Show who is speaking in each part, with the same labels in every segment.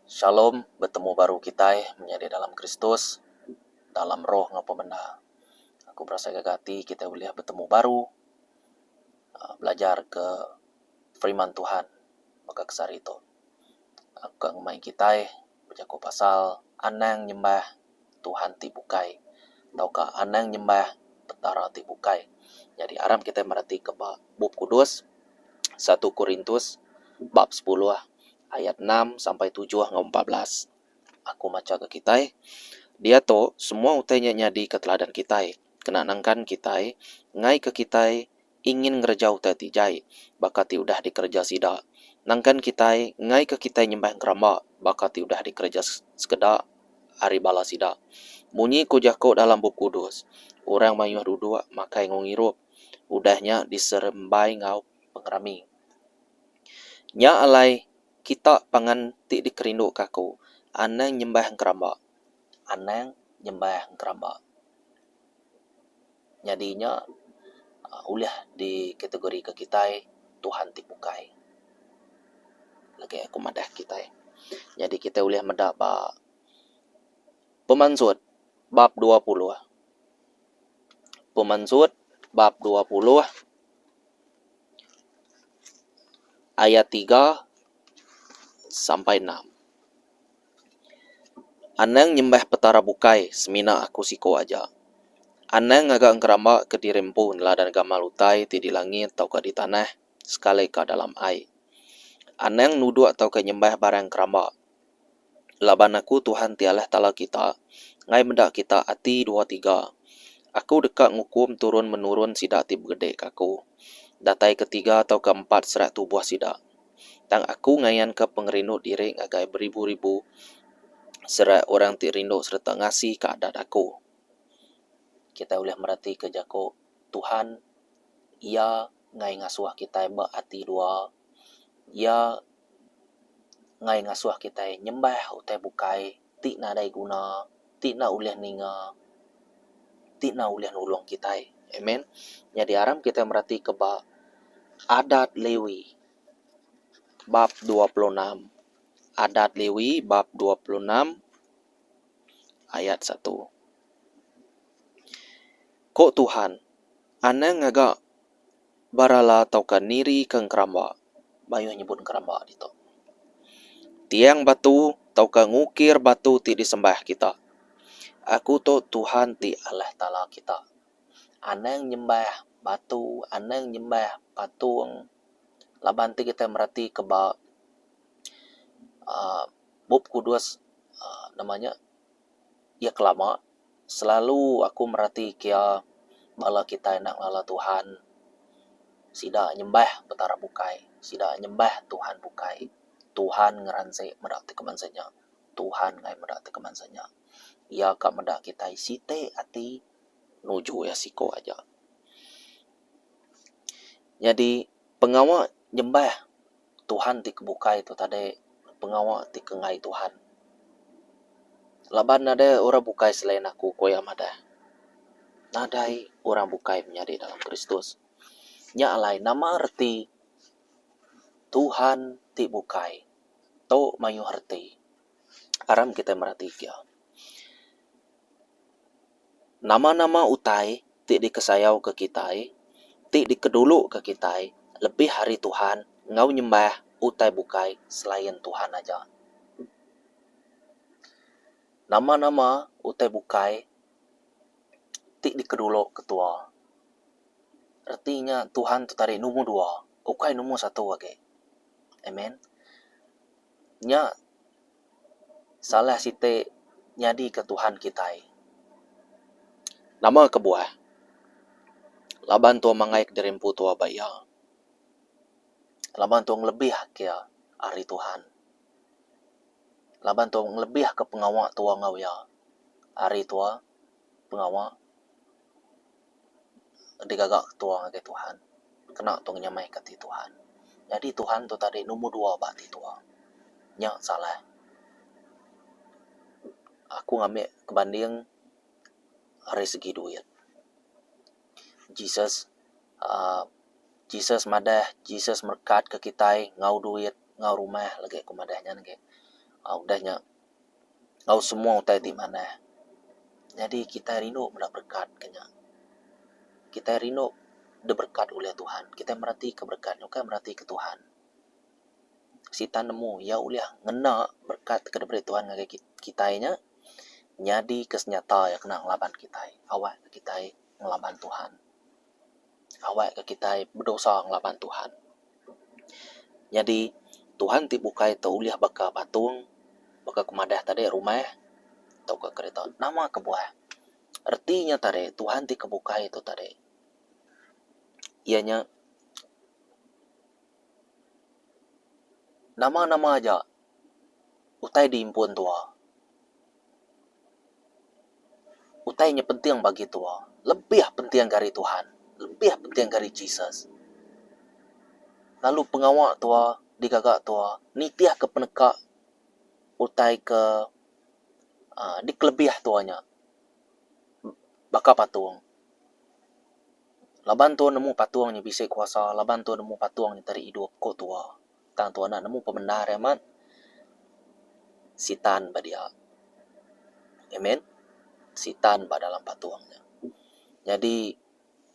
Speaker 1: Shalom betemu baru kitai menyadi dalam Kristus dalam roh enggau pemendar. Aku berasai gaga ati kitai ulih betemu baru aaa belajar ke firman Tuhan baka ke sehari tu. Aku ka ngemai kitai bejaku pasal anang nyembah Tuhan ti bukai tauka anang nyembah petara ti bukai. Nyadi aram kitai meratika ba Bup Kudus satu Korintus bab sepuluh ayat enam sampai tujuh enggau 14. Aku macha ke kitai diatu semua utai nya nyadi ke teladan kitai kena nangkan kitai enggai ke kitai ingin ngereja utai ti jai baka ti udah dikereja sida. Nangkan kitai enggaika kitai nyembah engkeramba baka ti udah dikereja sekeda ari bala sida. Munyi ku jaku dalam Bup Kudus, Orang mayuh duduk makai enggau ngirup, udah nya diserembai enggau pengerami. Nya alai kita pangan ti dikerinduka aku, anang nyembah engkeramba. Anang nyembah engkeramba. Nyadi nya ulih dikategorika kitai Tuhan ti bukai. Lagi aku madah kitai. Nyadi kitai ulih meda ba Pemansut bab 20. Pemansut bab 20 ayat tiga sampai enam. Anang nyembah petara bukai semina Aku siku aja. Anang ngaga engkeramba ke diri empu neladan gamal utai ti di langit tauka di tanah sekalika dalam ai. Anang nuduk tauka nyembah barang engkeramba laban Aku Tuhan ti Allah Taala kita enggai meda kita ati dua tiga. Aku deka ngukum turun menurun sida ti begedika Aku datai ke tiga tauka empat serak tubuh sida. Tang aku ngayanka pengerindu diri ngagai beribu-ribu serak orang ti rindu sereta ngasika adat aku. Kitai ulih meratika jaku Tuhan iya enggai ngasuh kitai ba ati dua. Iya enggai ngasuh kitai nyembah utai bukai ti nadai guna, ti enda ulih ninga, ti enda ulih nulung kitai. Amen. Nyadi aram kitai meratika ba Adat Lewi bab 26. Adat Lewi bab 26 ayat satu. Ku Tuhan, Anang ngaga barala tauka nirika engkeramba. Mayuh nyebut engkeramba ditu. Tiang batu tauka ngukir batu ti disembah kita. Aku tu Tuhan ti Allah Taala kita. Anang nyembah batu, anang nyembah patung laban ti kitai meratika ba aaa Bup Kudus aaa nama nya iya ke lama selalu aku merati kia bala kitai enda ngelala Tuhan sida nyembah petara bukai sida nyembah Tuhan bukai. Tuhan ngeransi meda ti ke bansa nya Tuhan ngagai meda ti ke bansa nya. Iya ka meda kitai siti ati nuju iya siko aja. Nyadi pengawa nyembah Tuhan ti ke bukai tu tadi pengawa ti ke enggai Tuhan. Laban nadai orang bukai selain aku ku iya madah. Nadai orang bukai menyadi dalam Kristus. Nya alai nama reti Tuhan ti bukai tu mayuh reti. Aram kitai mereti kia. Nama-nama utai ti dikesayauka kitai, ti dikeduluka kitai lebih ari Tuhan enggau nyembah utai bukai selain Tuhan aja. Nama-nama utai bukai ti dikeduluka tua reti nya Tuhan tu tadi numur dua ukai numur satu agi. Amen. Nya salah siti nyadika Tuhan kitai. Nama kebuah? Laban tua manggai kediri empu tua ba iya. Laban tua ngelebih ke iya ari Tuhan. Laban tua ngelebih ke pengawa tua enggau iya ari tua pengawa digaga ketua ngagai Tuhan kena tu ngenyamai ke ati Tuhan. Nyadi Tuhan tu tadi nombor dua ba ati tua. Nya salah. Aku ngambi ke banding ari segi duit. Jesus uhh Jesus madah Jesus merekat ke kitai enggau duit enggau rumah lagi ku madah nya negi. Au udah nya enggau semua utai ti manah. Nyadi kitai rindu meda berekat ke nya. Kitai rindu diberekat ulih Tuhan. Kitai meratika berekat nya ukai meratika Tuhan. Sitan nemu iya ulih ngena berekat ke diberi Tuhan ngagai kitai nya nyadika senyata iya kena ngelaban kitai awak kitai ngelaban Tuhan. Awak ka kitai bedosa ngelaban Tuhan. Nyadi Tuhan ti bukai tu ulih baka patung baka ku madah tadi rumah tauka kereta. Nama kebuah? Reti nya tadi Tuhan ti ke bukai tu tadi iya nya nama nama aja utai diimpun tua. Utai nya penting bagi tua lebih penting gari Tuhan lebih penting gari Jesus. Lalu pengawa tua digaga tua nitih ke peneka utai ke aaa dikelebih tua nya baka patung. Laban tua nemu patung nya bisi kuasa laban tua nemu patung nya tadi idup ku tua. Tang tua enda nemu pemendar iya amat sitan ba dia. Amen. Sitan ba dalam patung nya. Nyadi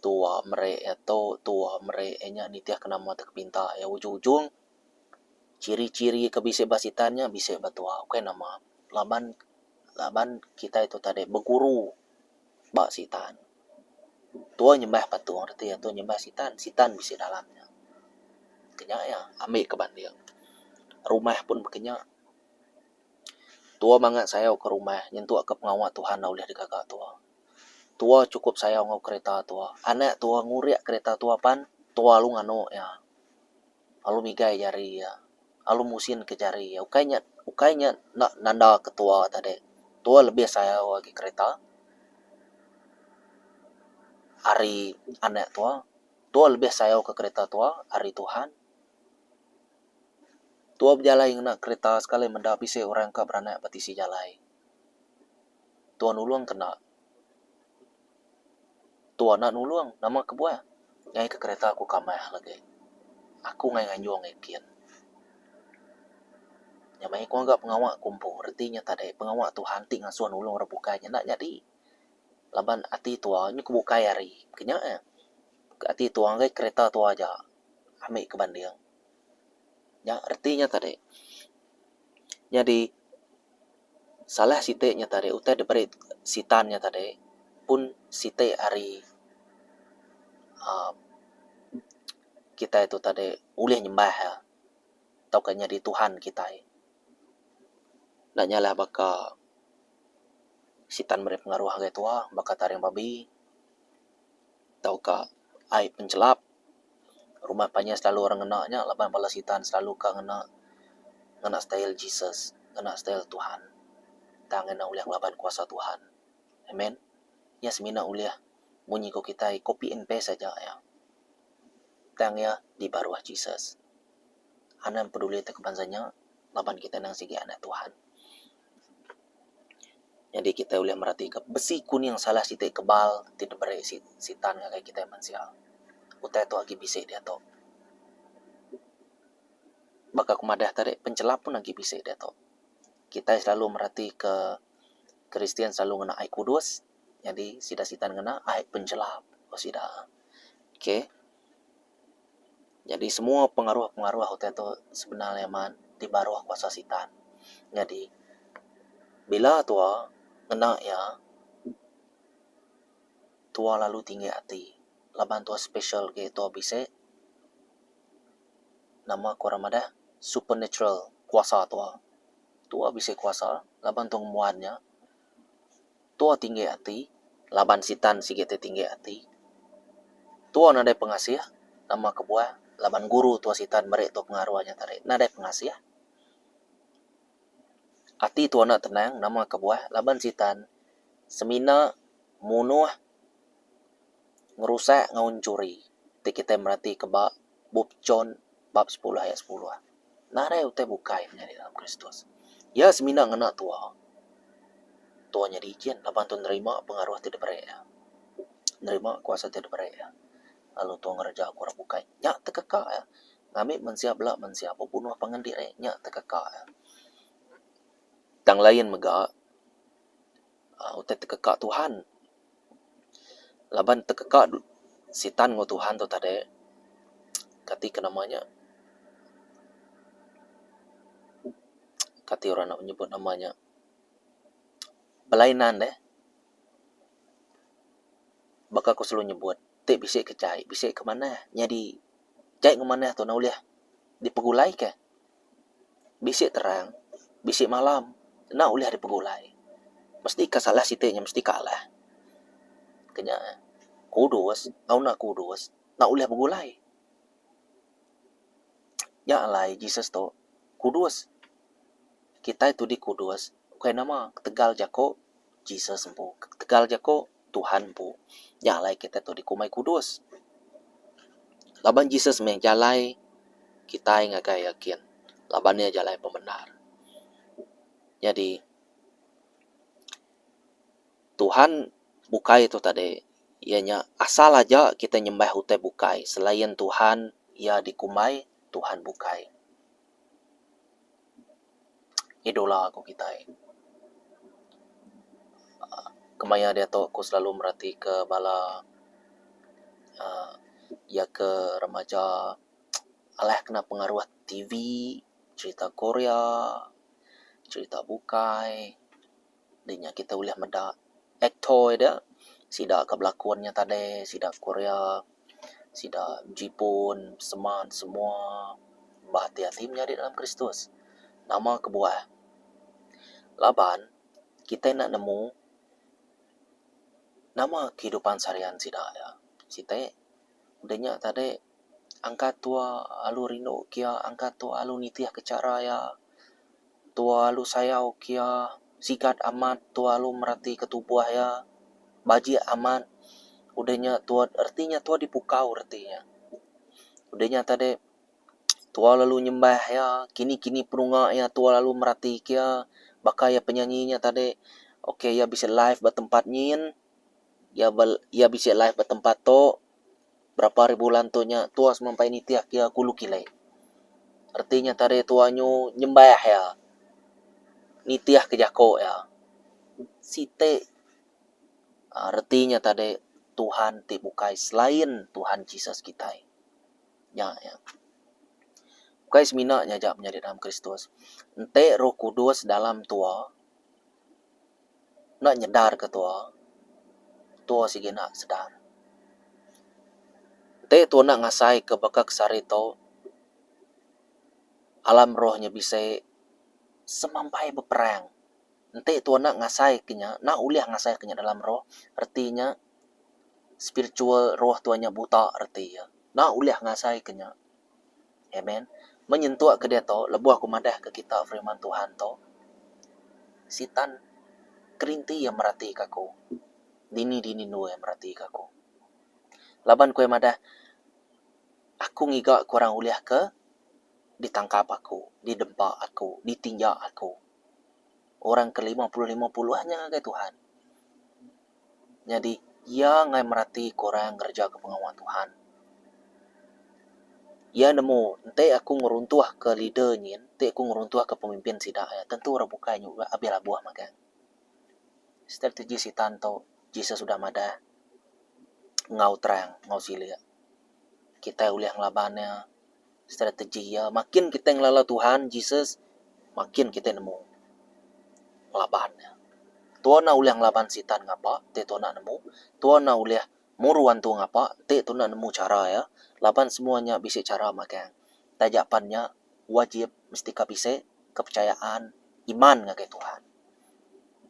Speaker 1: tua meri iya tu, tua meri iya nya nitih ke nama ti pinta iya ujung-ujung ciri-ciri ke bisi ba sitan nya bisi ba tua ukai nama laban laban kitai tu tadi beguru ba sitan. Tua nyembah patung reti iya tua nyembah sitan, sitan bisi dalam nya. Ke nya iya ambi ke banding. Rumah pun baka nya. Tua bangat sayau ke rumah nyentuk ke pengawa Tuhan enda ulih digaga tua. Tua chukup sayau enggau kereta tua. Anak tua ngurik kereta tua pan tua lalu nganu iya. Lalu migai jari iya. Lalu musin ke jari iya. Ukai nya ukai nya enda nanda ke tua tadi. Tua lebih sayau agi kereta ari anak tua. Tua lebih sayau ke kereta tua ari Tuhan. Tua bejalai ngena kereta sekali meda bisi orang ka beranak ba tisi jalai. Tua nulung ke enda. Tua enda nulung nama kebuah ngaih ke kereta aku kamah lagi. Aku ngaih nganjung ngaih kin. Nya meh ku ngaga pengawa ku empu reti nya tadi pengawa Tuhan ti ngasuh nulung orang bukai nya enda nyadi. Laban ati tua nyau ke bukai hari ke nya eh. Ati tua ngagai kereta tua aja ami ke banding. Nya reti nya tadi. Nyadi salah siti nya tadi utai diberi sitan nya tadi pun siti ari uhh kitai tu tadi ulih nyembah iya tauka nyadi tuhan kitai. Enda nyalah baka sitan meri pengaruh ngagai tuwa baka taring babi tauka ai penchelap. Rumah panjai selalu orang ngena nya laban bala sitan selalu ka ngena ngena style Jesus ngena style Tuhan tang enda ulih ngelaban kuasa Tuhan. Amen. Iya semina ulih munyi ku kitai copy and paste aja iya. Tang iya di baruh Jesus. Anang peduli te ke bansa nya laban kitai nang sigi anak Tuhan. Nyadi kitai ulih meratika besi kuning salah siti kebal ti diberi sitan ngagai kitai mensia. Utai tu agi bisi diatu. Baka ku madah tadi penchelap pun agi bisi diatu. Kitai selalu meratika Kristian selalu ngena ai kudus nyadi sida sitan ngena ai penchelap ku sida. Okay. Nyadi semua pengaruh-pengaruh utai tu sebenar iya amat ti baruh kuasa sitan. Nyadi bila tua ngena iya tua lalu tinggi ati laban tua special agi tua bisi nama ku orang madah supernatural kuasa tua. Tua bisi kuasa laban tua ngembuan nya. Tua tinggi ati laban sitan sigi ti tinggi ati. Tua nadai pengasih nama kebuah laban guru tua sitan meri tua pengaruh nya tadi nadai pengasih. Ati tua enda tenang nama kebuah laban sitan semina munuh ngerusak enggau enchuri ti kitai meratika ba Bup John bab sepuluh ayat sepuluh. Nadai utai bukai menyadi dalam Kristus. Iya semina ngena tua. Tua nyadi ijin laban tua nerima pengaruh ti diberi iya. Nerima kuasa ti diberi iya. Lalu tua ngereja ku orang bukai. Nya tekeka iya. Ngambi mensia bela mensia bebunuh pangan diri nya tekeka iya. Tang lain mega uhh utai tekeka Tuhan. Laban tekeka sitan enggau Tuhan tu tadi kati ke nama nya kati orang nak nyebut nama nya belainan deh. Baka ku selalu nyebut ti bisi ke jai bisi ke manah nyadi jai enggau manah tu enda ulih dipegulaika. Bisi terang, bisi malam enda ulih dipegulai. Mesti ka salah siti nya mesti ka alah. Ke nya kudus enggau enda kudus enda ulih begulai. Nya alai Jesus tu kudus. Kitai tudi kudus ukai nama ketegal jaku Jesus empu ketegal jaku Tuhan empu. Nya alai kitai tu dikumbai kudus. Laban Jesus meh jalai kitai ngagai iya kin laban iya jalai pemendar. Nyadi Tuhan bukai tu tadi iya nya asal aja kitai nyembah utai bukai selain Tuhan iya dikumbai Tuhan bukai. Idola ku kitai. Kemaya diatu aku selalu meratika bala uhh iya ke remaja alah kena pengaruh TV, cerita Korea, cerita bukai. Deh nya kita ulih meda actor ida, sida ke belakon nya tadi, sida Korea, sida Jipun, seman semua bah ati ati menyadi dalam Kristus. Nama kebuah? Laban kitai enda nemu nama kehidupan seharian sida iya. Siti deh nya tadi angkat tua alu rindu ke iya, angkat tua alu nitih ke chara iya. Tua alu sayau ke iya, sigat amat tua alu merati ke tubuh iya, bajik amat. Udah nya tua reti nya tua dipukau reti nya. Udah nya tadi tua lalu nyembah iya, kini kini penunga iya tua lalu merati ke iya baka iya penyanyi nya tadi okay iya bisi live ba tempat nyin, iya iya bisi live ba tempat tu. Berapa hari bulan tu nya tua semampai nitih ke kulu kili. Reti nya tadi tua nyu nyembah iya nitih ke jako iya. Siti aaa reti nya tadi Tuhan ti bukai selain Tuhan Jesus kitai. Nya iya. Bukai semina nya aja menyadi dalam Kristus. Enti roh kudus dalam tua Enda nyedar ke tua, tua sigi enda sedar. Enti tua enda ngasai ke baka ke sehari tu, alam roh nya bisi semampai beperang. Enti tua enda ngasai ke nya, enda ulih ngasai ke nya dalam roh, reti nya spiritual roh tua nya buta reti iya. Enda ulih ngasai ke nya. Amen. Menyentuk ke diatu lebuh aku madah ke kita firman Tuhan tu, Sitan kerinti iya meratika aku. Dini-dini endur iya meratika aku. Laban ku iya madah, aku ngiga ke orang ulih ke ditangkap aku, didempa aku, ditinja aku. Orang ke 50-50 nya ngagai Tuhan. Nyadi, iya enggai meratika orang ngerejaka pengawa Tuhan. Iya nemu enti aku ngeruntuhka leader nyin, enti aku ngeruntuhka pemimpin sida iya, tentu orang bukai nyuba abih labuh magang. Strategi sitan tu, Jesus udah madah enggau terang, enggau silik. Kitai ulih ngelaban iya. Strategi iya, makin kitai ngelala Tuhan, Jesus, makin kitai nemu ngelaban iya. Tuan enda ulih ngelaban sitan ngapa ti tuan enda nemu. Tuan enda ulih muru antu ngapa ti tuan enda nemu chara iya laban semua nya bisi chara magang. Taja pan nya wajib mesti ka bisi kepercayaan iman ngagai Tuhan.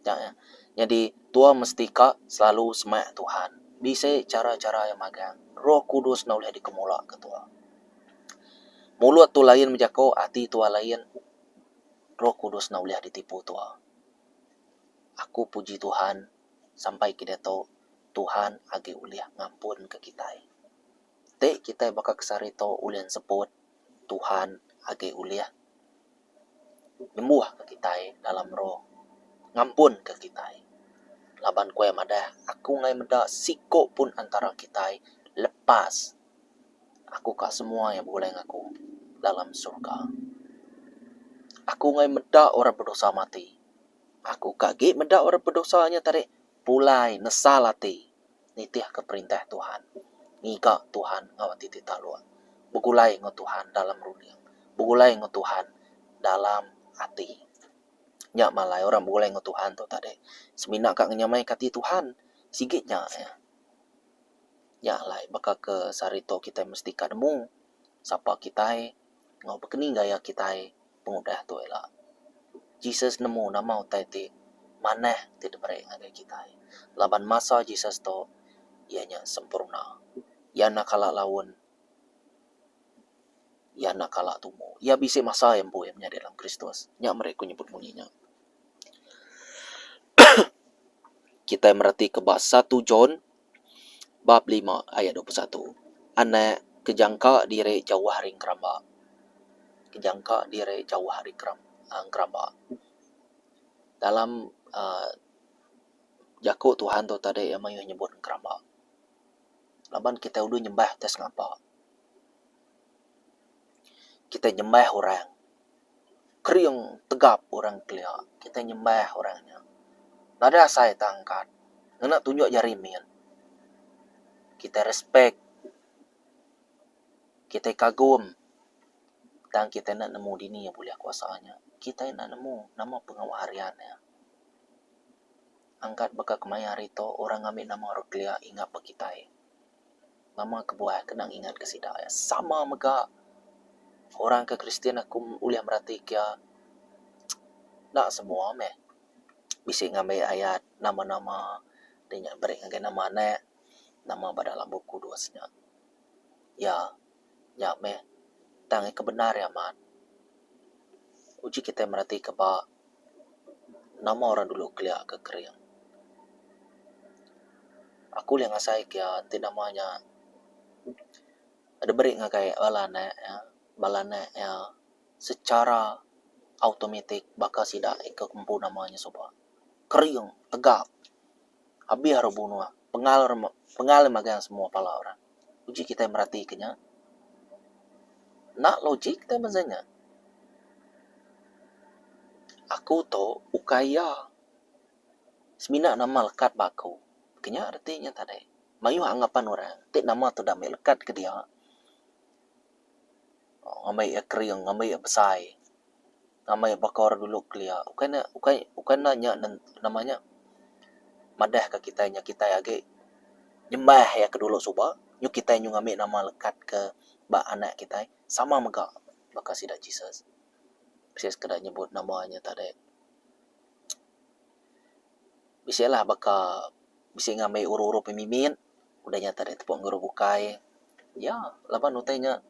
Speaker 1: Nya iya. Nyadi tua mesti ka selalu semak Tuhan. Bisi chara-chara iya magang. Roh Kudus enda ulih dikemula ke tua. Mulut tu lain bejako, ati tua lain. Roh Kudus enda ulih ditipu tua. Aku puji Tuhan sampai ke diatu Tuhan agi ulih ngampun ke kitai. Ti kitai baka ke sehari tu ulih enseput Tuhan agi ulih. Nyembuh ke kitai dalam roh ngampun ke kitai laban ku iya madah aku enggai meda siko pun antara kitai lepas aku ka semua iya begulai ngan aku dalam surga. Aku enggai meda orang bedosa mati. Aku ka agi meda orang bedosa nya tadi pulai nesal ati nitihka perintah Tuhan, ngiga Tuhan enggau ati ti taluk, begulai enggau Tuhan dalam runding, begulai enggau Tuhan dalam ati. Nya malai orang begulai enggau Tuhan tu tadi semina ka ngenyamaika ati Tuhan sigi nya iya. Nya alai baka ke sehari tu kitai mesti ka nemu sapa kitai enggau bekeni gaya kitai pengudah tu ila. Jesus nemu nama utai ti manah ti diberi ngagai kitai laban masa Jesus tu iya nya sempurna. Iya enda kala laun, iya enda kala tumu. Iya bisi masa iya empu iya menyadi dalam Kristus. Nya meri ku nyebut munyi nya. Kitai meretika ba satu John bab lima ayat 21. Anak kejangka diri jauh ari ngeramba. Kejangka diri jauh ari ngeramba. Dalam uhh jaku Tuhan tu tadi iya mayuh nyebut ngeramba. Laban kitai udu nyembah utai sengapa. Kitai nyembah orang. Kering tegap orang kelia kitai nyembah orang nya. Nadai asai tang angkat ngena tunjuk jari min. Kitai respect kitai kagum tang kitai enda nemu dini iya bulih kuasa nya. Kitai enda nemu nama pengawa harian iya. Angkat baka kemaya hari tu orang ngambi nama orang kelia ingap ba kitai. Nama kebuah kena ngingat ke sida iya. Sama mega orang ke Kristian aku ulih merati ke iya enda semua meh bisi ngambi ayat nama-nama da nya beri ngagai nama anak nama ba dalam bup kudus nya. Iya nya meh tang iya ke bendar iya amat. Uji kitai merati ke ba Nama orang dulu kelia ke kering. Aku ulih ngasai ke iya enti nama nya diberi ngagai bala anak iya, bala anak iya secara automatic baka sida ke empu nama nya suba. Kering, tegap, abih orang bunuh, pengal pengal magang semua pala orang. Uji kitai meratika nya. Enda logik kitai masa nya. Aku tu ukai iya. Semina nama lekat ba aku. Ke nya reti nya tadi. Mayuh anggapan orang ti nama tu enda lekat ke dia. Ngambi iya kering, ngambi iya besai. Ngambi baka orang dulu kelia. Ukai ne ukai ukai ne nya nama nya madah ka kitai nya kitai agi nyembah iya ke dulu suba nyu kitai nyu ngambi nama lekat ke ba anak kitai sama mega baka sida Jesus. Bisi sekeda nyebut nama nya tadi. Bisi lah baka bisi ngambi uru-uru pimimit udah nya tadi tepuk enggau orang bukai. Ya laban utai nya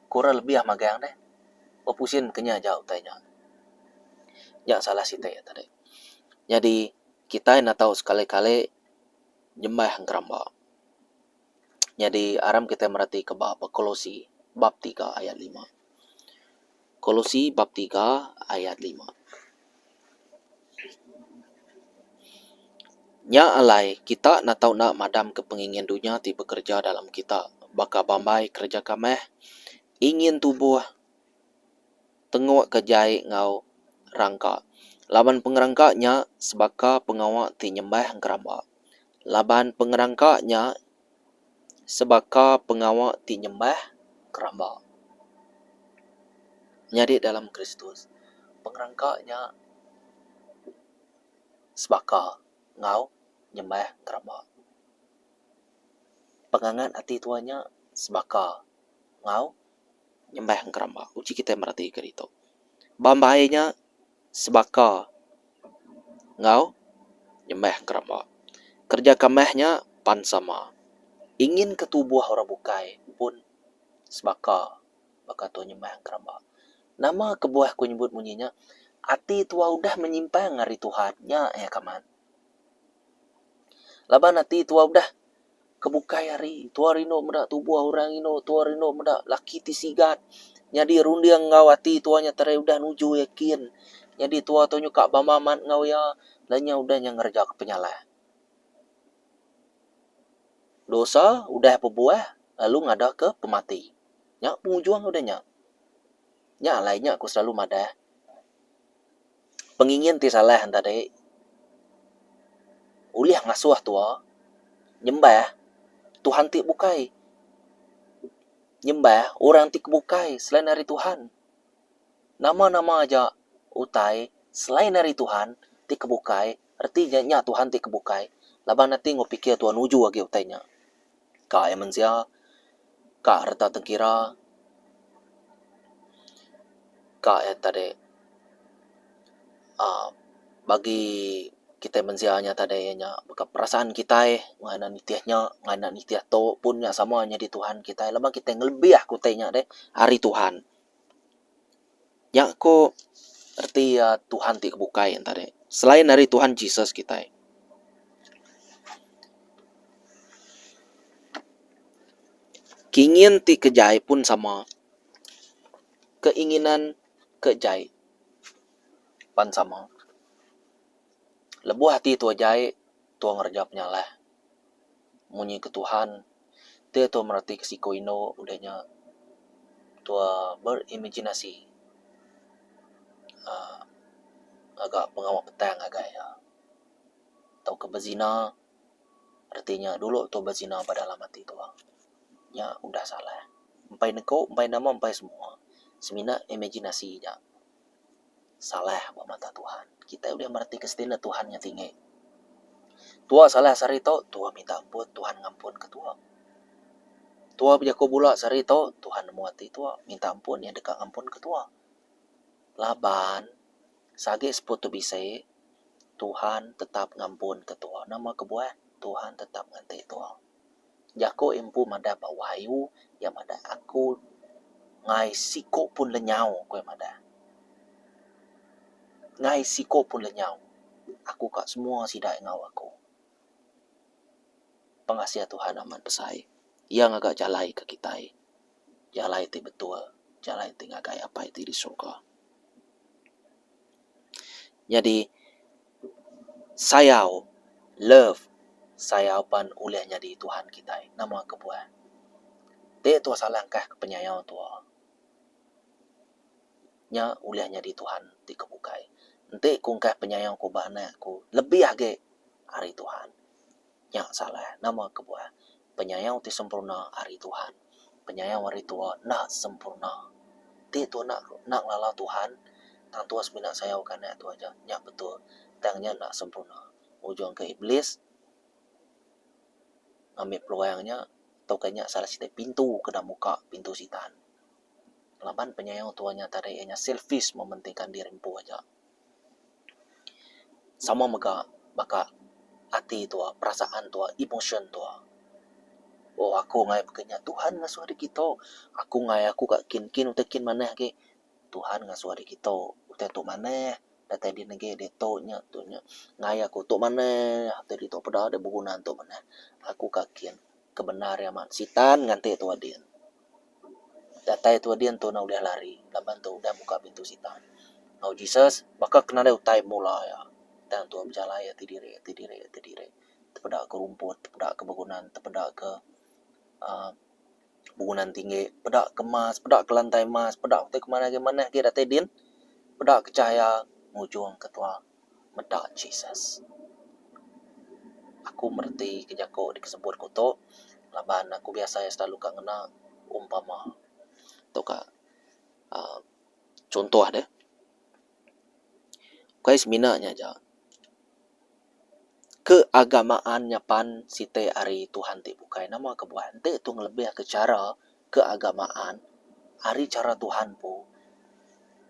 Speaker 1: kurang lebih magang deh. Bepusin ke nya aja utai nya. Nya salah siti tadi. Nyadi kitai enda tau sekali-kali nyembah ngeramba. Nyadi aram kitai meratika ba Kolosi bab tiga ayat lima. Kolosi bab tiga ayat lima. Nya alai kita enda tau enda madamka pengingin dunya ti bekereja dalam kita baka bambai kereja kamah, ingin tubuh, tenguk ke jai enggau rangka. Laban pengerangka nya sebaka pengawa ti nyembah ngeramba. Laban pengerangka nya sebaka pengawa ti nyembah keramba. Nyadi dalam Kristus, pengerangka nya sebaka enggau nyembah keramba. Pengangat ati tuan nya sebaka enggau nyembah keramba. Uji kitai meratika ditu. Bambai nya sebaka enggau nyembah keramba. Kereja kamah nya pan sama. Ingin ke tubuh orang bukai pun sebaka baka tu nyembah keramba. Nama kebuah ku nyebut munyi nya, ati tuah udah menyimpang ari Tuhan nya iya kaman. Laban ati tuah udah Ke bukai hari, tua rindu meda tubuh orang indu, tua rindu meda laki ti sigat. Nyadi runding enggau ati tua nya terai udah nuju iya kin. Nyadi tua tu nyuka bama amat enggau iya, lalu nya udah nya ngereja ke penyalah. Dosa udah bebuah lalu ngada ke pemati. Nya pengujung udah nya. Nya alai nya ku selalu madah. Pengingin ti salah enta tadi ulih ngasuh tua nyembah Tuhan ti bukai. Nyembah orang ti kebukai selain ari Tuhan. Nama-nama aja utai selain ari Tuhan ti kebukai reti nya nya Tuhan ti kebukai laban ati enggau pikir tua nuju agi utai nya. Ka iya mensia, ka reta tengkira, ka iya tadi uhh bagi kitai mensia nya tadi iya nya baka perasaan kitai wang enda nitih nya wang enda nitih tu pun nya sama nyadi Tuhan kitai laban kitai ngelebih ke utai nya deh ari Tuhan. Nya ko reti iya Tuhan ti kebukai enta deh selain ari Tuhan Jesus kitai. Kingin ti ke jai pun sama. Keinginan ke jai pan sama. Lebuh ati tua jai tua ngereja penyalah munyi ke Tuhan ti tua mereti ke siku indu udah nya tua berimajinasi uhh ngaga pengawa petang ngagai iya tauka bezina reti nya dulu tua bezina ba dalam ati tua. Nya udah salah. Empai neko empai nama empai semua semina imaginasi aja. Salah ba mata Tuhan. Kitai ulih meretika standard Tuhan nya tinggi. Tua salah sehari tu, tua minta ampun, Tuhan ngampunka tua. Tua bejaku bula sehari tu, Tuhan nemu ati tua, minta ampun iya deka ngampunka tua. Laban seagi seput tu bisi, Tuhan tetap ngampunka tua. Nama kebuah? Tuhan tetap nganti tua. Jaku iya empu madah ba Wahyu, iya madah aku ngai siku pun lenyau ku iya madah. Ngai siku pun lenyau. Aku ka semua sida enggau aku. Pengasih Tuhan amat besai. Iya ngaga jalai ke kitai. Jalai ti betul, jalai ti ngagai Apai ti di surga. Nyadi sayau, love, sayau pan ulih nyadi Tuhan kitai. Nama kebuah? Ti tua salah engkah ke penyayau tua nya ulih nyadi Tuhan ti ke bukai. Enti ku engkah penyayau ku ba anak ku lebih agi ari Tuhan. Nya salah. Nama kebuah? Penyayau ti sempurna ari Tuhan. Penyayau ari tua enda sempurna. Ti tua enda enda ngelala Tuhan, tang tua semina sayau ke anak tua aja. Nya betul. Tang nya enda sempurna. Ngujung ke Iblis ngambi peluang nya tauka nya salah siti pintu kena muka pintu sitan. Laban penyayau tua nya tadi iya nya selfish mementingkan diri empu aja. Sama mega baka ati tua, perasaan tua, emosyen tua. Oh aku ngagai baka nya Tuhan ngasuh diri kitu. Aku ngagai aku ka kin kin utai kin manah agi. Tuhan ngasuh diri kitu utai tu manah datai din agi ditu nya tu nya. Ngagai aku tu manah utai ditu peda deh beguna tu manah. Aku ka kin. Ke bendar iya amat sitan nganti tua din. Datai tua din tu enda ulih lari laban tu udah muka pintu sitan. Enggau Jesus baka ke nadai utai mula iya tang tua bejalai ati diri ati diri ati diri tepeda ke rumput tepeda ke begunan tepeda ke uhh begunan tinggi peda ke emas peda ke lantai emas peda utai ke manah agi manah agi datai din peda ke cahaya ngujung ke tua. Meda Jesus. Aku mereti ke jaku disebut ku tu laban aku biasa iya selalu ka ngena umpama tauka uhh chuntoh deh. Ukai semina nya aja keagamaan nya pan siti ari Tuhan ti bukai. Nama kebuah enti tu ngelebih ke chara keagamaan ari chara Tuhan empu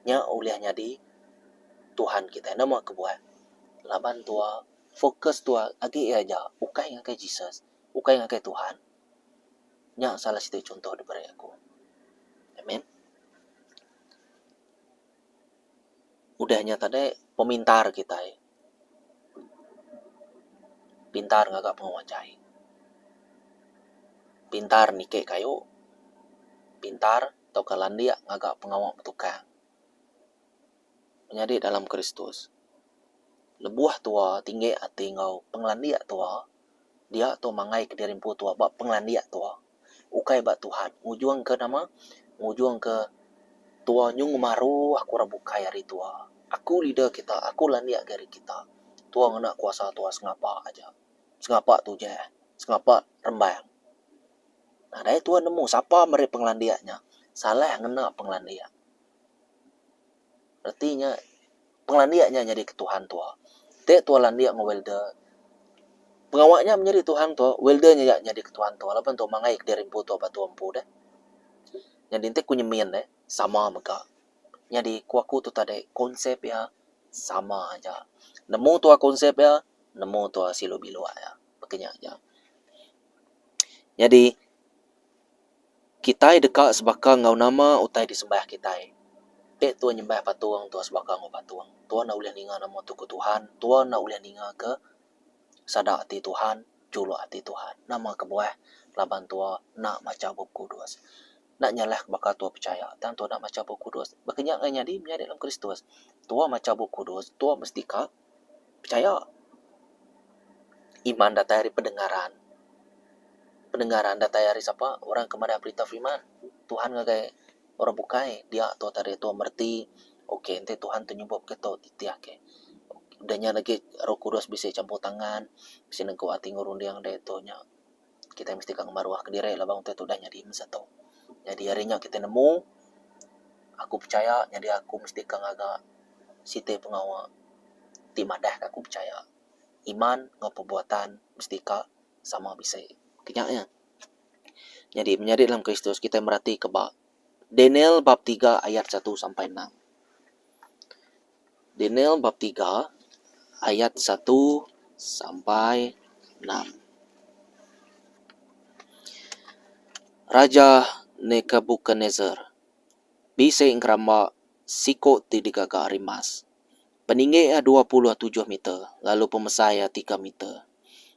Speaker 1: nya ulih nyadi Tuhan kitai. Nama kebuah? Laban tua fokus tua agi iya aja ukai ngagai Jesus, ukai ngagai Tuhan. Nya salah siti chunto diberi aku. Amen. Udah nya tadi pemintar kitai. Pintar ngaga pengawa jai. Pintar niki kayu. Pintar tauka landik ngaga pengawa betukang. Menyadi dalam Kristus, lebuh tua tinggi ati enggau pengelandik tua, dia tua manggai kediri empu tua ba pengelandik tua. Ukai ba Tuhan. Ngujung ke nama? Ngujung ke tua nyung ngemaruh aku orang bukai ari tua. Aku leader kita, aku landik agi ari kita. Tua ngena kuasa tua sengapa aja. Sengapa tujah, sengapa rembang. Nadai tua nemu sapa meri pengelandik nya. Salah ngena pengelandik. Reti nya pengelandik nya nyadi ke Tuhan tua. Ti tua landik enggau welder, pengawa nya menyadi Tuhan tua, welder nya nyadi ke Tuhan tua laban tua mangai kediri empu tua ba tua empu deh. Nyadi enti ku nyemin deh sama mega. Nyadi ku aku tu tadi konsep iya sama aja. Nemu tua konsep iya, nemu tua silu biluk iya. Baka nya aja. Nyadi kitai deka sebaka enggau nama utai disembah kitai. Ti tua nyembah patung tua sebaka enggau patung. Tua enda ulih ninga nama tu ku Tuhan, tua enda ulih ninga ke sada ati Tuhan, juluk ati Tuhan. Nama kebuah laban tua enda macha Bup Kudus. Enda nyalah baka tua pechaya tang tua enda macha Bup Kudus. Baka nya ngagai nyadi menyadi dalam Kristus. Tua macha Bup Kudus, tua mesti ka pechaya. Iman datai ari pendengaran. Pendengaran datai ari sapa? Orang ke madah berita firman Tuhan ngagai orang bukai dia tua tadi tua mereti ok enti Tuhan tu nyebut ke tu titih ake. Udah nya lagi Roh Kudus bisi campur tangan bisi negu ati enggau runding deh tu nya. Kitai mesti ka ngemaruh kediri laban utai tu udah nyadi masa tu. Nyadi ari nya kitai nemu aku pechaya nyadi aku mesti ka ngaga siti pengawa ti madah ka aku pechaya. Iman enggau perbuatan mesti ka sama bisi. Ke nya iya. Nyadi menyadi dalam Kristus kitai mereti ke ba Daniel bab tiga ayat satu sampai enam. Daniel bab tiga ayat satu sampai enam. Raja Nebukadnesar bisi ngeramba siku ti digaga ari emas. Peninggi iya 27 meter lalu pemesai iya tiga meter.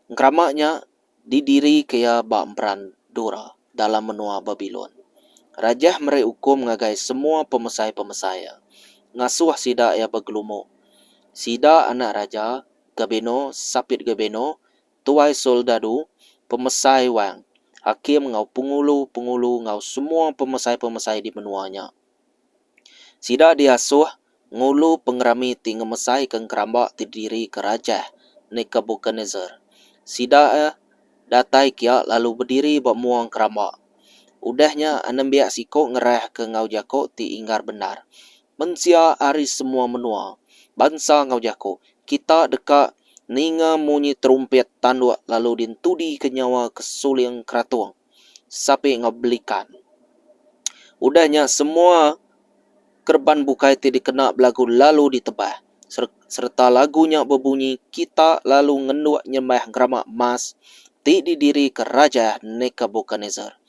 Speaker 1: Ngeramba nya didirika iya ba emperan Dura dalam menua Babilon. Rajah meri ukum ngagai semua pemesai-pemesai iya, ngasuh sida iya begelumu. Sida anak raja, gabeno, sapit gabeno, tuai soldadu, pemesai wang, hakim enggau pengulu-pengulu enggau semua pemesai-pemesai di menua nya. Sida diasuh ngulu pengerami ti ngemesaika engkeramba ti didirika Rajah Nebukadnesar. Sida datai kia lalu bediri ba mua engkeramba. Udah nya anembiak siku ngerahka enggau jaku ti inggar bendar, Mensia ari semua menua, bansa enggau jaku, kita deka ninga munyi terumpit tanduk lalu dintudika nyawa kesuling keratung. sapi enggau belikan. Udah nya semua kereban bukai ti dikena belagu lalu ditebah sereta lagu nya bebunyi kita lalu ngenduk nyembah gerama emas ti didirika Rajah Nebukadnesar.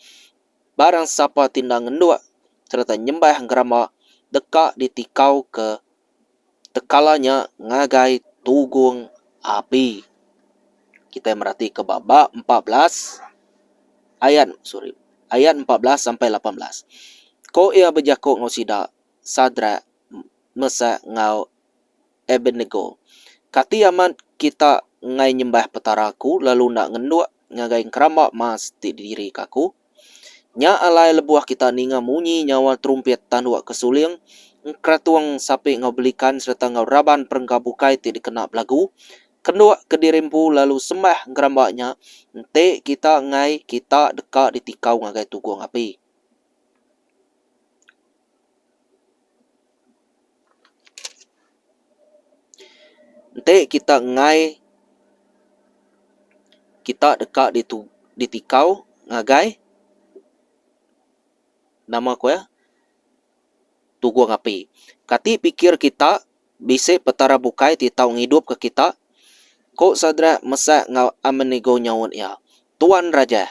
Speaker 1: Barang sapa ti enda ngenduk sereta nyembah gerama deka ditikauka Tekala nya ngagai tugung api. Kitai meratika ba ba 14 ayat sorry ayat 14 sampai 18. Ko iya bejaku enggau sida Sadrak, Mesak enggau Abednego, Kati amat kita enggai nyembah Petara aku lalu enda ngenduk ngagai engkeramba mas ti didirika aku? Nya alai lebuh kita ninga munyi nyawa terumpit tanduk kesuling, engkeratung sapi enggau belikan sereta enggau raban perengka bukai ti dikena belagu, kenduk kediri empu lalu sembah engkeramba nya, enti kita enggai, kita deka ditikau ngagai tugung api. Enti kita enggai, kita deka ditikau ngagai nama ku iya tugung api. Kati pikir kita bisi petara bukai ti tau ngidupka kita? Ku Sadrak, Mesak enggau Abednego nyaut iya, Tuan Rajah,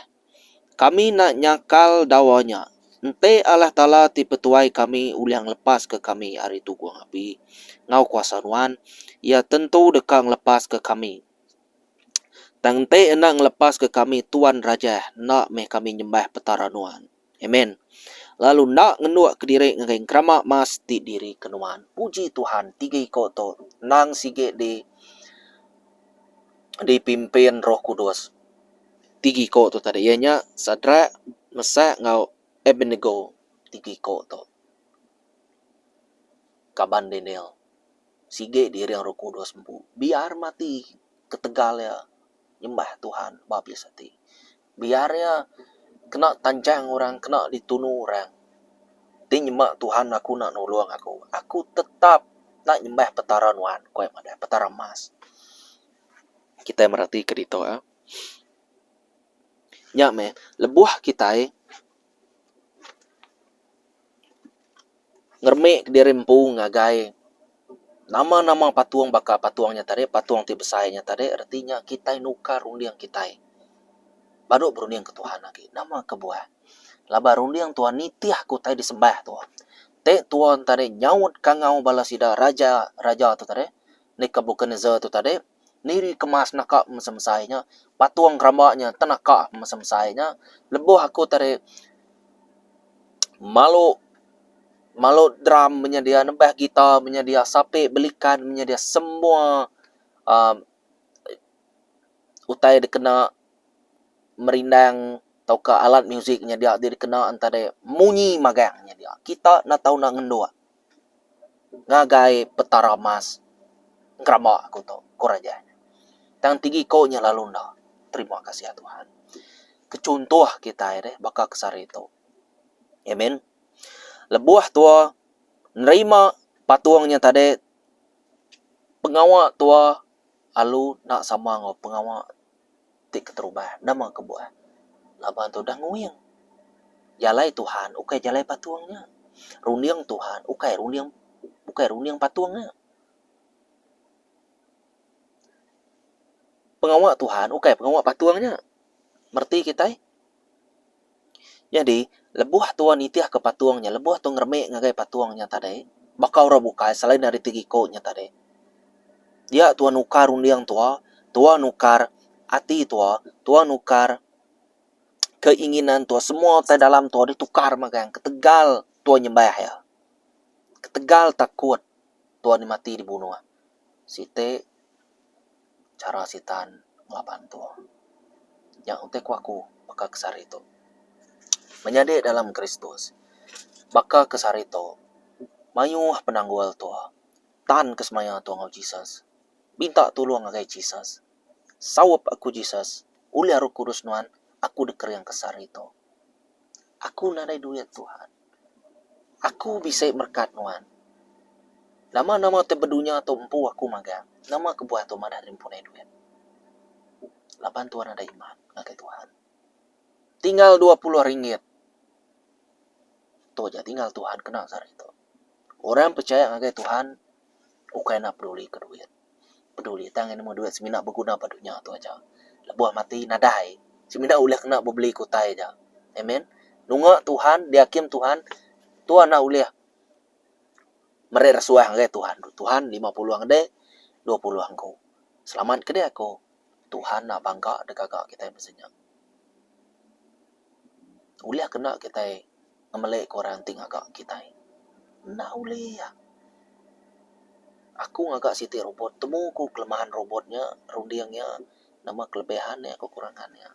Speaker 1: Kami enda nyakal dawa nya. Enti Allah Taala ti petuai kami ulih ngelepaska kami ari tugung api enggau kuasa nuan, Iya tentu deka ngelepaska kami. Tang enti enda ngelepaska kami Tuan Rajah, enda meh kami nyembah Petara nuan. Amen. Lalu enda ngenduk kediri ngagai engkerama mas ti dirika nuan. Puji Tuhan, tiga iko tu endang sigi di dipimpin Roh Kudus. Tiga iko tu tadi iya nya Sadrak, Mesak enggau Abednego tiga iko tu. Kaban Daniel. Sigi diring Roh Kudus empu. Biar mati ketegal iya nyembah Tuhan ba abis ati. Biar iya kena tanchang orang, kena ditunu orang. Ti nyema Tuhan aku enda nulung aku, aku tetap enda nyembah Petara nuan, ku iya madah, Petara emas. Kitai meratika ditu ah. Nya meh lebuh kitai ngeremik diri empu ngagai nama-nama patung baka patung nya tadi patung ti besai nya tadi reti nya kitai nukar runding kitai badu berunding ke Tuhan agi. Nama kebuah? Laban runding Tuhan nitih ke utai disembah tu. Ti Tuhan tadi nyaut kangau bala sida raja raja tu tadi Nebuchadnezzar tu tadi Niri kemas naka pemesai-mesai nya, patung keramba nya tenaka pemesai-mesai nya. Lebuh aku tadi malu malu drum menyedia nebah gitar menyedia sape belikan menyedia semua uhh utai dikena merindang tauka alat muzik nyedia ti dikena tadi munyi magang nyedia. Kita enda tau enda ngenduk. Ngagai Petara Mas ngerama aku tu, ku raja nya. Tang tinggi ko nya lalu enda. Terima kasih Tuhan. Ke chuntoh kitai deh baka ke sehari tu. Amen. Lebuh tua nerima patung nya tadi pengawa tua alu enda sama enggau pengawa ti keterubah. Nama kebuah? Laban tu udah nguing. Jalai Tuhan ukai jalai patung nya. Runding Tuhan ukai runding ukai runding patung nya. Pengawa Tuhan ukai pengawa patung nya. Mereti kitai? Nyadi, lebuh tua nitihka patung nya, lebuh tua ngeremik ngagai patung nya tadi, baka orang bukai selain ari ti iko nya tadi, dia tua nukar runding tua, tua nukar ati tua, tua nukar keinginan tua, semua utai dalam tua ditukar magang ketegal tua nyembah iya. Ketegal takut tua ni mati dibunuh. Siti. Chara sitan ngelaban tu. Nya utai ku aku baka ke sehari tu. Menyadi dalam Kristus, baka ke sehari tu mayuh penanggul tu. Tan ke semaya tu enggau Jesus. Minta tulung ngagai Jesus. Saup aku Jesus, ulih Roh Kudus nuan aku dikering ke sehari tu. Aku nadai duit Tuhan. Aku bisi merekat nuan. Nama-nama ti ba dunya tu empu aku magang. Nama kebuah tu madah diri empu nadai duit. Laban tuan nadai iman ngagai Tuhan. Tinggal 20 ringgit. Tu aja tinggal Tuhan kena sehari tu. Orang pechaya ngagai Tuhan ukai enda peduli ke duit. Peduli tang nemu duit semina beguna ba dunya tu aja. Lebuh mati nadai semina ulih kena bebeli ke utai aja. Amen. Nunga Tuhan diakim Tuhan tuan enda ulih meri rasuah ngagai Tuhan. Tuhan 50 ngede 20 angku. Selamat ke deh aku. Tuhan enda bangga deka gaga kitai mesti nya. Ulih kena kitai ngemeli ke orang ti ngaga kitai. Enda ulih. Aku ngaga siti robot temu ku kelemahan robot nya runding iya nama kelebihan iya kekurangan iya.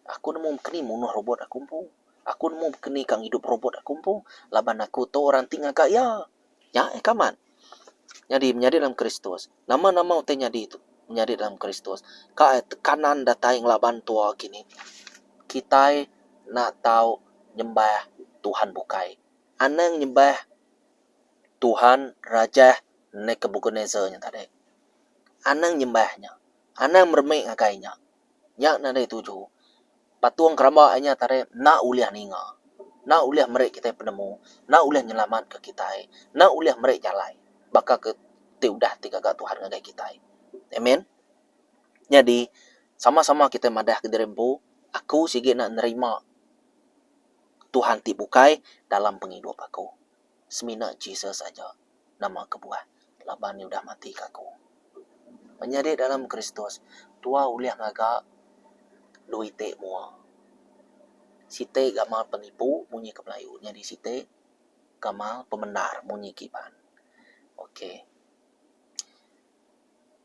Speaker 1: Aku nemu mekeni munuh robot aku empu. Aku nemu mekeni ka ngidup robot aku empu laban aku tu orang ti ngaga iya. Nya eh kamat. Nyadi menyadi dalam Kristus. Nama-nama utai nyadi tu menyadi dalam Kristus. Ka eh tekanan datai ngelaban tua kini. Kitai enda tau nyembah Tuhan bukai. Anang nyembah Tuhan Rajah Nebuchadnezzar nya tadi. Anang nyembah nya. Anang meremi ngagai nya. Nya nadai tuju. Patung keramba inya tadi enda ulih ninga, enda ulih meri kitai penemu, enda ulih nyelamatka kitai, enda ulih meri jalai baka ke ti udah ti gaga Tuhan ngagai kitai. Amen. Nyadi, sama-sama kitai madah ke diri empu, aku sigi enda nerima Tuhan ti bukai dalam pengidup aku. Semina Jesus aja nama kebuah laban iya udah mati ke aku. Menyadi dalam Kristus, tua ulih ngaga dua iti mua. Siti gamal penipu munyi ke Melayu nyadi siti gamal pemendar munyi ke Iban. Okey.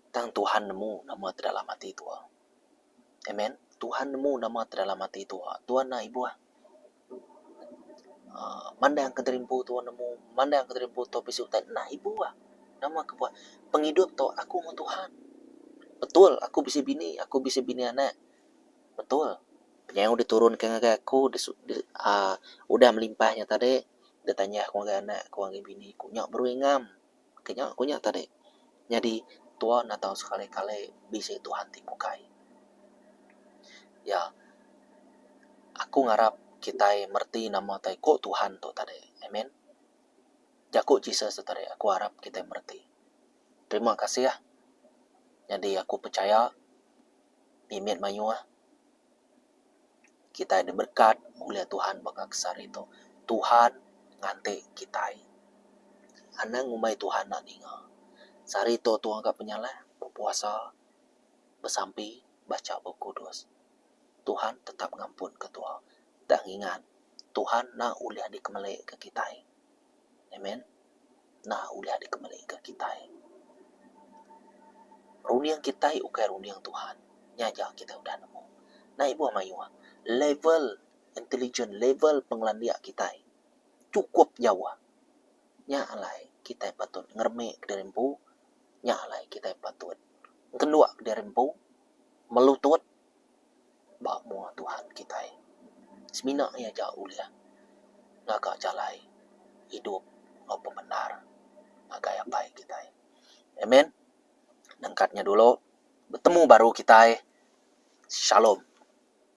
Speaker 1: Tang Tuhan nemu nama ti dalam ati tua. Amen. Tuhan nemu nama ti dalam ati tua. Tuhan enda ibuh uhh mandang ke diri empu tuan nemu, mandang ke diri empu tu bisi utai enda ibuh. Nama kebuah? Pengidup tu aku enggau Tuhan. Betul aku bisi bini, aku bisi bini anak. Betul. Penyau diturunka ngagai aku aaa udah melimpah nya tadi ditanyah ku ngagai anak ku ngagai bini ku nya baru ingam. Ke nya ku nya tadi. Nyadi tua enda tau sekali kali bisi Tuhan ti bukai. Ya aku ngarap kitai mereti nama tai ku Tuhan tu tadi. Amen. Jaku Jesus tu tadi aku arap kitai mereti. Terima kasih. Nyadi aku pechaya mimit mayuh kitai diberkat ulih Tuhan baka ke sehari tu. Tuhan nganti kitai. Anang ngumbai Tuhan enda ninga. Sehari tu tuan ka penyalah bepuasa, besampi, bacha Bup Kudus. Tuhan tetap ngampunka tua. Tang ingat, Tuhan enda ulih dikemelika kitai. Amen. Enda ulih dikemelika kitai. Runding kitai ukai runding Tuhan. Nya aja kitai udah nemu. Enda ibuh mayuh. Level intelligent, level pengelandik kitai chukup jauh. Nya alai kitai patut ngeremik diri empu. Nya alai kitai patut ngenduk diri empu melutut. Ba mua Tuhan kitai. Semina iya aja ulih ngaga jalai idup enggau pemendar ngagai apai kitai. Amen. Nengkat nya dulu betemu baru kitai. Shalom.